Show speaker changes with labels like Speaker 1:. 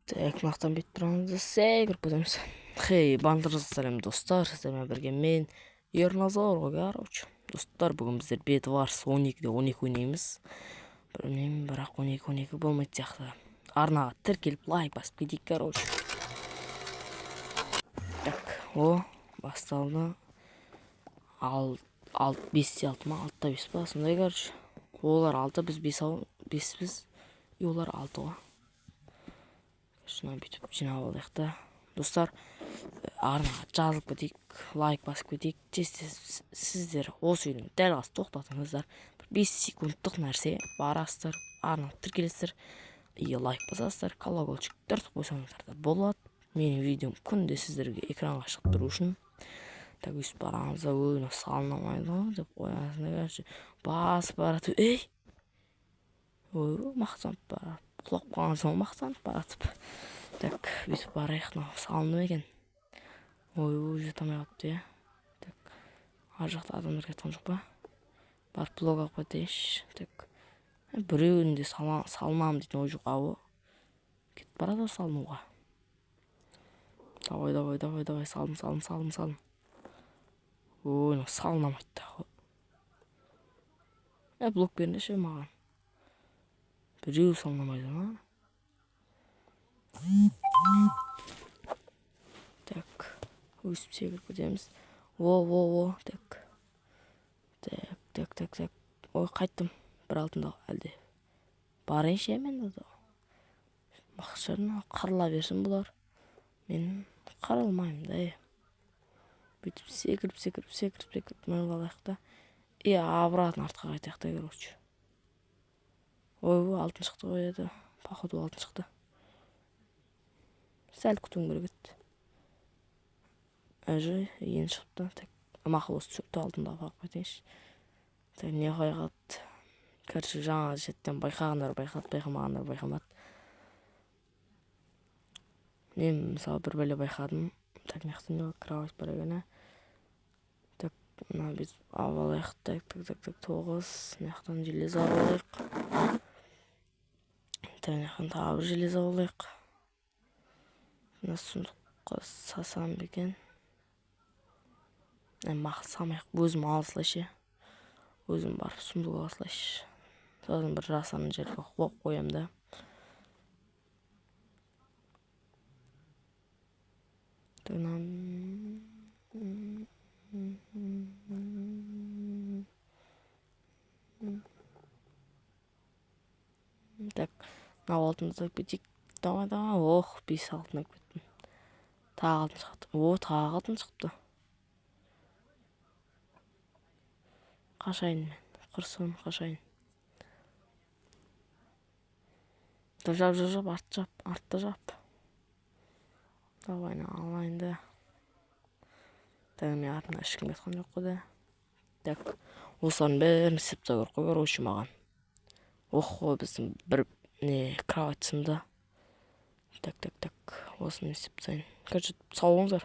Speaker 1: Так, мынақтан бүйтіп тұрамыз да, секіріп кетеміз. Хей, барлықтарыңызға сәлем, достар! Сіздермен бірге мен, Ерназар ғой. Короче, достар, бүгін біздер Бедварс 12-де 12 ойнаймыз. Білмеймін, бірақ 12 12 болмайтын сияқты. Арнаға тіркеліп, лайк басып кетейік. Короче, так, о, басталды. Ал 5-те 6 ма, 6-та 5 па, сондай. Короче, олар 6, біз 5, 5-піз и олар 6 ғой. Шынымен бүйтіп жинап алайық та. Достар, арнаға жазылып кетейік, лайк басып кетейік. Тез тез сіздер осы үйдің дәл қазір тоқтатыңыздар, бір 5 секундтық нәрсе. Барасыздар, арнаға тіркелесіздер и лайк басасыздар, колокольчик түртіп қойсаңыздар да болады, менің видеом күнде сіздерге экранға шығып тұру үшін. Так, өйстіп барамыз да, ой, мынау салынамайды ғой деп қоясың да. Короче, басып баратып, ей, ой, мақтанып барып құлап қалған соң, мақтанып баратып. Так, бүйтіп барайық. Мынау салынды ма екен? Ой, жете алмай қалыпты, иә. Так, ар жақта адамдар кеткен жоқ па? Барып блок алып кетейінші. Так, біреуінде салынамын дейтін ой жоқ. Ау, кетіп барады ғой салынуға. Давай, давай, давай, давай, салдым, салдым, салдым, салдым. Ой, мынау салынамайды да. Е, блок беріңдерші маған. Біреу салынамайды ма? Так, өйстіп секіріп кетеміз. О, о, о, так, так, так, так, так. Ой, қайттым. Бір алтында әлде барайыншы. Иә, мен мақсат қырыла берсін бұлар, мен қырылмаймын да. Е, бүйтіп секіріп, секіріп, секіріп, секіріп мініп алайық та и обратно артқа қайтайық та. Короче, ойбой, алтын шықты ғой еді. Походу, алтын шықты. Сәл күтуім керек еді. Әже, енді шығыпты. Так, мақұл, осы төрт алтынды апарып қайтайыншы. Так, не қалды? Короче, жаңа шеттен байқағандар байқады, байқамағандар байқамады. Мен, мысалы, бір бәле байқадым. Так, мына жақта не бар? Кровать бар екен, ә. Так, мына бүйтіп алып алайық. Так, так, так, так, 9. Мына жақтан железо алып алайық. Так, мына жақтан тағы бір железо алып алайық. Мына сундукқа салсам ба екен? Мақұл, салмайық, өзім ала салайыншы. Өзім барып сундук ала салайыншы. Сосын бір жасырын жерге қойып қоямын да. Так, так, мынау алтынды тауып кетейік. Давай, давай. Ох, бес алтын алып кеттім. Тағы алтын шықты. О, тағы алтын шықты. Қашайын мен, құрсын, қашайын. Жап, жап, жап, арт жап, артты жап. Давай, алайын да. Так, менің артымнан ешкім кеткен жоқ қой да. Так, осылардың бәрін істеп тастау керек қой. Короче, маған, охо, біздің бір не, кровать сынды. Так, так, так, осыны істеп тастайын. Короче, сау болыңыздар.